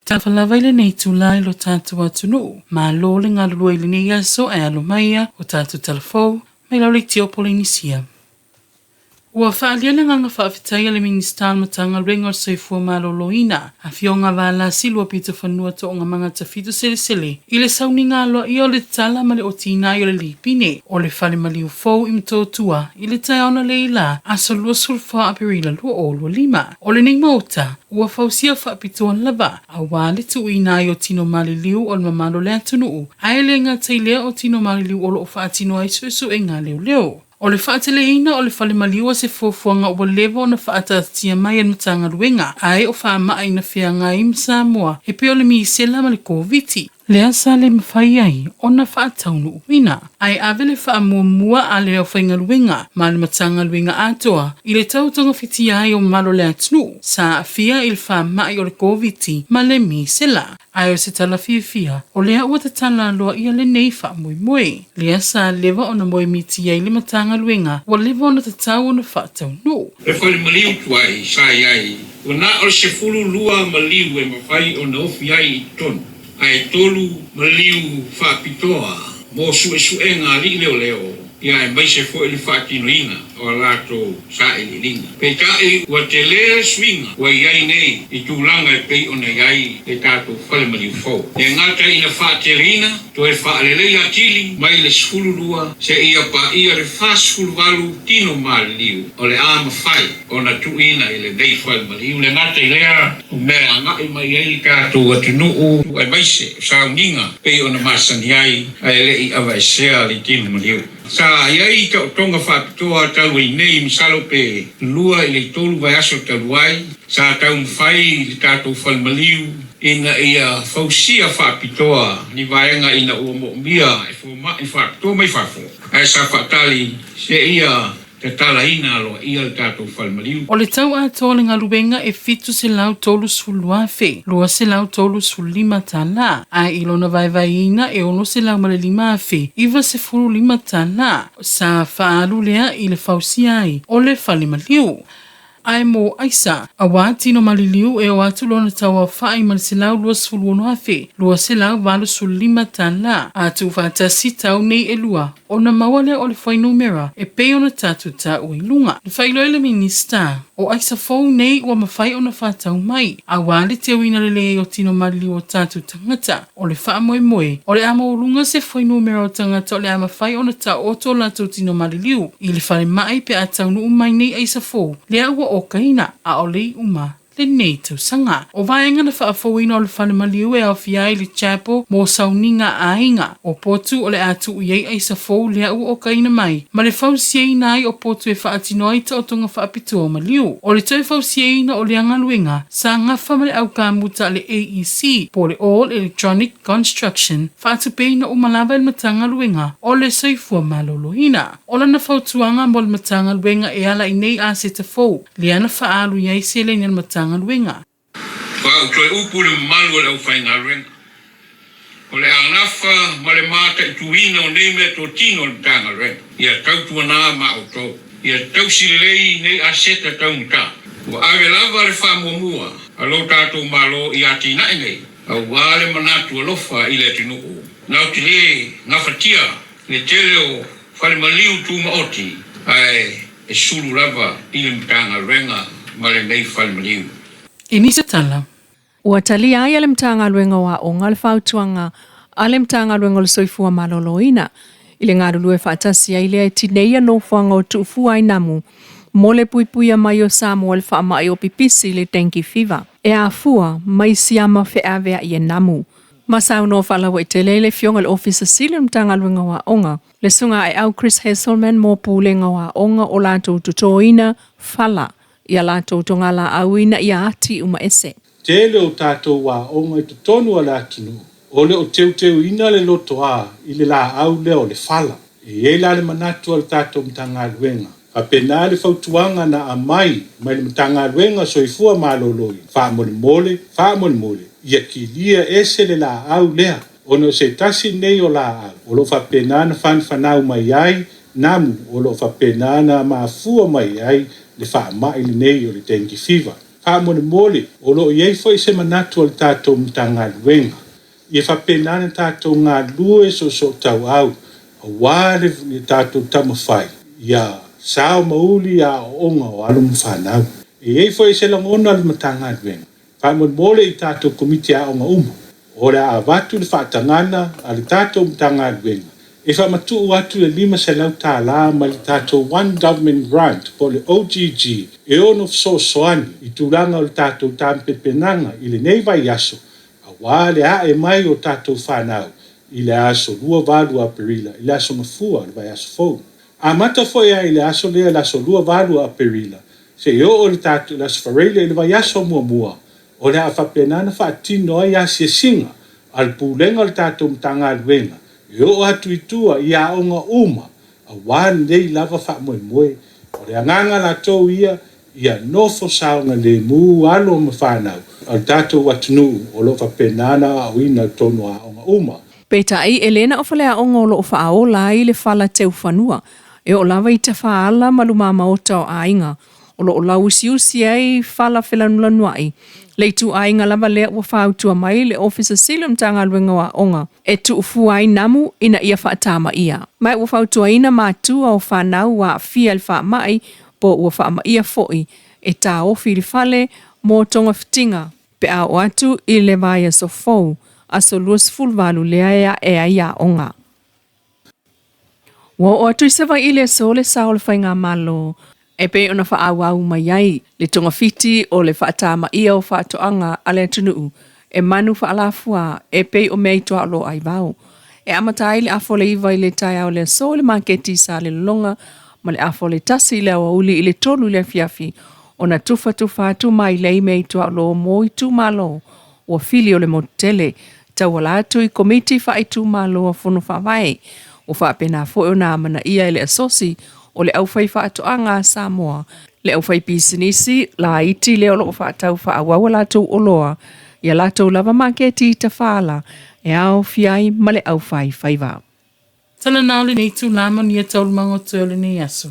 Talofa lava i lenei itula i lo tatou atunuu. Malo le galulue i lenei aso ae alo mai o tatou tala fou mai lau leitio Polenisia. Ua faaalia le agaga faafetai a le Minisita o le Matagaluega o le Soifua Maloloina, Afioga Valasi Luapitofanua Toogamaga Tafito Selesele, i le sauniga aloaia o le tatala ma le otiina ai o le lipine o le fale maliu fou i Motootua i le taeao analeila aso 24 Aperila 2025. O lenei maota ua fausia faapitoa lava auā le tuuina ai o tino maliliu o le mamalu o le atunuu, ae le gata i lea o tino maliliu o lo o faatino ai suesuega a leoleo. O le faateleina o le fale maliu o se fuafuaga ua leva ona faaataatatia mai e le Matagaluega, ae o faamai na feagai ma Samoa e pei o le misela ma le Koviti, lea sa le mafai ai ona faataunuuina, ae ave le faamuamua a le aufaigaluega ma le Matagaluega atoa i le tau togafitia ai o mamalu o le atunuu sa aafia i le faamai o le Koviti ma le misela. Ae o se tala fiafia, o lea ua tatala aloaia lenei faamoemoe. Lea sa leva ona moemiti ai le Matagaluega, ua leva ona tatau ona faataunuu. Le fale maliu tuai sa i ai, ua na o le 12 maliu e mafai ona ofi ai i totonu, ae tolu maliu faapitoa mo suesuega a alii leoleo, ia aemaise foi le faatinoina o a latou sailiiliga. Peitai, ua tele le suiga ua i ai nei i tulaga e pei ona i ai le tatou fale maliu fou. E gata ina faateleina, toe faalelei atili mai le 12 seia paia le 48 tino maliliu o le a mafai ona tuuina i lenei fale maliu. Le gata i lea, o mea e agai mai ai le tatou atunuu aemaise o sauniga pei ona masani ai ae le i aveesea le tino maliu. Sa i ai taotoga faapitoa talu ai nei, masalo pe 2 i le 3 vaiaso talu ai, sa taumafai le tatou fale maliu ina ia fausia faapitoa ni vaega ina ua moomia e fomai faapitoa mai fafo, ae sa faatali seia tatalaina aloaia le tatou fale maliu. O le tau atoa o le galuega e $730,235 tala, ae i lona vaevaeina e $605,095 tala sa faaalu lea i le fausia ai o le fale maliu. Ae mo aisa, auā tino maliliu e oo atu lona tauaofa'i ma le $126,285 tala, a tuufaatasi tau nei e lua, ona maua lea o le fuainumera e pei ona tatou taua i luga. Na faailoa e le Minisita, o aisa fou nei ua mafai ona faatau mai, auā le teuina lelei ai o tino maliliu o tatou tagata. O le faamoemoe, o le a maualuga se fuainumera o tagata o le a mafai ona taoto o latou tino maliliu i le falemai pe a taunuu mai nei aisa fou lea ua okaina, ʻaʻole i uma lenei tausaga. O vaega na faafouina o le fale maliu e aofia ai le chapel mo sauniga aiga, o potu o le a tuu i ai aisa fou lea ua okaina mai, ma le fausiaina ai o potu e faatino ai taotoga faapitoa o maliu. O le toe fausiaina o lea galuega sa gafa ma le aukamuta a le AEC po o le All Electronic Construction, faatupeina uma lava e le Matagaluega o le Soifua Maloloina. O lana fautuaga mo le Matagaluega e ala i nei aseta fou, lea na faaalu i ai seleni a le Matagaluega. Faatoa ou toe upu i le mamalu o le aufaigaluega, o le agafa ma le mataituina o nei meatotino a le Matagaluega, ia tautuana ma outou, ia tausi lelei nei aseta taugata. Ua ave lava le faamuamua a lo tatou Malo i atinae nei, aua le manatu alofa i le atunuu. Nau te le gafatia le tele o fale maliu tumaoti, ae e sulu lava i le Matagaluega ma lenei fale maliu. I nisi tala. Ua talia ai e le Matagaluega o Aoga le fautuaga a le Matagaluega o le Soifua Maloloina i le galulue faatasi ai lea e tineia nofoaga o tuufua ai namu mo le puipuia mai o Samoa i le faamai o pipisi i le dengue fever e afua mai siama feaveai e namu. Ma saunoa faalauaitele ai le Afioga i le Ofisa Sili o le Matagaluega o Aoga, le Susuga Aeau Chris Hazelman mo Pulega o Aoga o latou totoina fala i a latou togalaau ina ia ati uma ese. Tele o tatou aoga i totonu o le atunuu o le o teuteuina le lotoa i le laau lea o le fala. E i ai la le manatu a le tatou Matagaluega, faapena le fautuaga na aumai mai le Matagaluega Soifua Maloloina, faamolemole, faamolemole, ia kilia ese le laau lea, ona o se tasi lenei o laau o lo o faapena ona fanafanau mai ai namu o lo o faapena ona mafua mai ai le faamai lenei o le dengue fever. Faamolemole, o lo o i ai foi se manatu o le tatou Matagaluega, ia faapena ona tatou galulue soosootauau aua le tatou taumafai ia sao ma uli aoaoga o alo ma fanau. E i ai foi se lagona o le Matagaluega, faamolemole i tatou Komiti Aoga uma, o le a avatu le faatagaga a le tatou Matagaluega e faamatuu atu le $500 mai le tatou One Government Grant po o le OGG e ono fesoasoani i tulaga o le tatou tapenapenaga i lenei vaiaso aua le ae mai o tatou fanau i le aso 28 Aperila i le Aso Gafua o le vaiaso fou. Amata foi lava i le aso lea le aso 28 Aperila seia oo i le tatou le Aso Faraile i le vaiaso muamua o le a faapena ona faatino ai asiasiga a le Pulega o le tatou Matagaluega e oo atu i tua i aoga uma aua lenei lava faamoemoe. O le agaga latou ia, ia nofo saogalemu alo ma fanau a le tatou atunuu o lo o faapena ona aoaoina i totonu o aoga uma. Peitai, e le na o faleaoga o lo o faaola ai le fala teufanua, e oo lava i tafaala ma lumamaota o aiga o lo o lauusiusi ai fala felanulanuai, le ituaiga lava lea ua fautua mai le Ofisa Sili o le Matagaluega o Aoga e tuufua ai namu ina ia faatamaia. Ma ua fautuaina matua o fanau ua aafia i le faamai po ua faamaia foi e taofi i le fale mo togafitiga pe a oo atu i le vaiaso fou, aso 28 lea e ae ai aoga. Ua oo atu i Savaii i le aso le sao o le Faigamalo e pei ona faaauau mai ai le togafiti o le faatamaia o faatoaga a le atunuu e manu faalafua e pei o mea i tuaolo aivao. E amata ai le afa o le 9 i le taeao o le aso i le maketi i Salelologa ma le afa o le 1 i le aoauli i le 3 i le afiafi ona tufatufa atu mailei mea i tuaolo mo itumalo ua fili o le motu tele tauala atu i Komiti Faaitumalo a Fono Faavae. Ua faapena foi ona amanaia e le Asosi o le Aufaifaatoaga a Samoa, le aufaipisinisi laiti lea o lo o faatau faaauau a latou oloa i a latou lava maketi i Tafala e aofia ai ma le aufaifaiva. Tala na o lenei itula manuia taualumaga o toe o lenei aso.